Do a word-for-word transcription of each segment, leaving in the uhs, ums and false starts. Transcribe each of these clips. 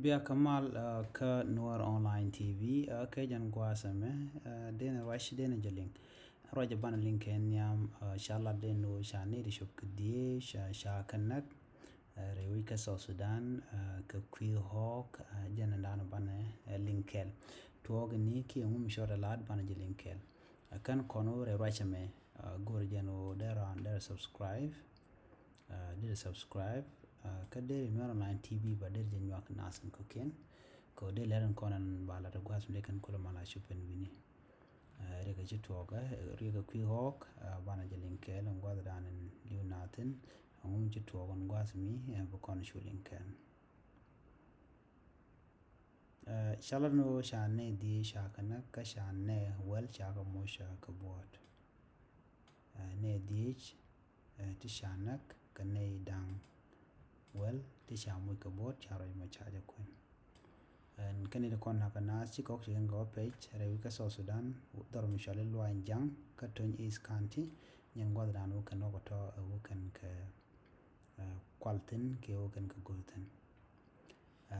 Bia kä mal kä Nuɔr Online T V. Kɛ jɛn gua̱a̱th ɛmɛ, denɛ ruac denɛ jɛ liŋ. Ruac ɛ banɛ liŋ kɛ nhiam, ca lat den ɣöö ca nɛy ti cop kɛ dhieec ca kɛ näk rɛy wec kä South Sudan kɛ kui̱ ɣɔ̱ɔ̱k. Jɛn ɛn da̱a̱n banɛ liŋ kɛɛl. Tuɔɔk ni kiɛ ŋum cɔt ɛ lat banɛ jɛ liŋ kɛɛl. Kän kɔn wä rɛy ruac ɛmɛ, go̱r jɛn wä dee raan dee subscribe. Dee subscribe. Kä dee Nuɔr Online T V ba dee jɛ nyuak nath in kɔ̱kiɛn. Kɛ wä dee lɛr in kɔn in ba lat ɛ gua̱a̱th mi dee kɛn kulɛ mal a cop in wi̱ni. Riɛk ɛ ci tuɔɔk ɛ riɛk ɛ kui̱ ɣɔ̱ɔ̱k. Banɛ jɛ liŋ kɛɛl in gua̱a̱th dan in li̱w nath in. Ɛŋu mi ci tuɔɔk in gua̱a̱th mi bi kɔn cu liŋ kɛɛl. Ca lat ni ɣöö ca nɛy dhieec ca kɛ näk kä ca nɛy wäl ca kɛ moc kɛ buɔ̱ɔ̱t. Nɛy dhieec ti ca näk kɛ nɛy da̱ŋ wäl ti ca moc kɛ buɔ̱ɔ̱t ca ruac mɔ ca jɛ kuɛn. Ɛn kɛn ti kɔn nakä naath ci kɔk ci kɛn kɛ wä pec rɛy wi̱c kä South Sudan, dhɔr mi cɔal i̱ Luany Jaŋ kä Tony East County. Nyɛn gua̱thdan wä kɛn wä kɛ tɔ ɛ wä kɛn kɛ kual thi̱n kiɛ wä kɛn kɛ go̱o̱r thi̱n.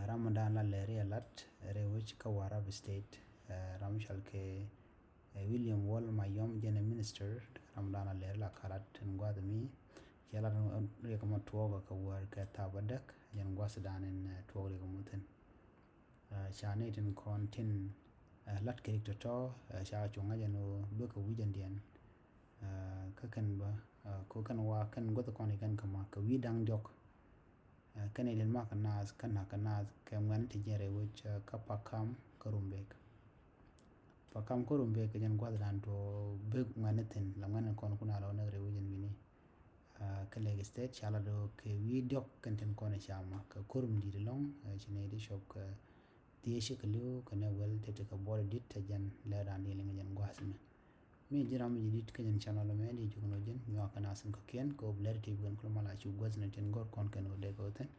Ram mi da̱a̱n la lɛri a lat rɛy wec kä Warrap State, ram mi cɔal kɛ William Wol Mayom, jɛn ɛ minister. Ram mi da̱a̱n la lɛri la kalat in gua̱th mi cɛ lat riɛk mɔ tuɔɔk kɛ wäär kɛ thap adäk, jɛn gua̱thdan in tuɔɔk riɛk mɔ thi̱n. Ca ni tin kɔn tin lat kɛ rik tɔ̱tɔ̱, ca cuŋ ŋa̱c ɛn ɣöö bikɛ wi̱c ɛn diɛn. Kä kɛn bä ko kɛn wa kɛn guäth kɔn ikɛn kɛ ma kɛ wi̱i̱ da̱ŋ diɔ̱k. Kɛn ilin mak kɛ naath kä nak kɛ naath kɛ ŋuɛn ti jiɛn rɛy wec kä Pakam kä Rumbek. Pakam kä Rumbek kɛ jɛn gua̱thdan tuɔ bek ŋuɛn ithin la ŋuɛn in kɔn kun a lɔ näk rɛy wec in wi̱ni. Kä Lake State ca la do̱ kɛ wi̱i̱ diɔ̱k kɛn tin kɔn i̱ ca ma kɛ korum di̱t ilɔ̱ŋ. Ci nɛy ti cop kɛ dhieec kɛ li̱w kɛ nɛ wäl teti kɛ buɔt i̱ di̱t. Ɛ jɛn lɛr da̱a̱n di̱ liŋ jɛn gua̱a̱th mɛ. Mi ji̱ ram mi ji̱ di̱t kä jɛn channel mɛ di jukni wä ji̱n nyuak kɛ nath in kɔ̱kiɛn kɛ wä bi lɛr ti bi kɛn kulɛ mal a cu gua̱a̱th ni tin gɔ̱r kɔn kɛn wä dee kɛ wä thi̱n.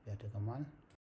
Bia tekɛ mal.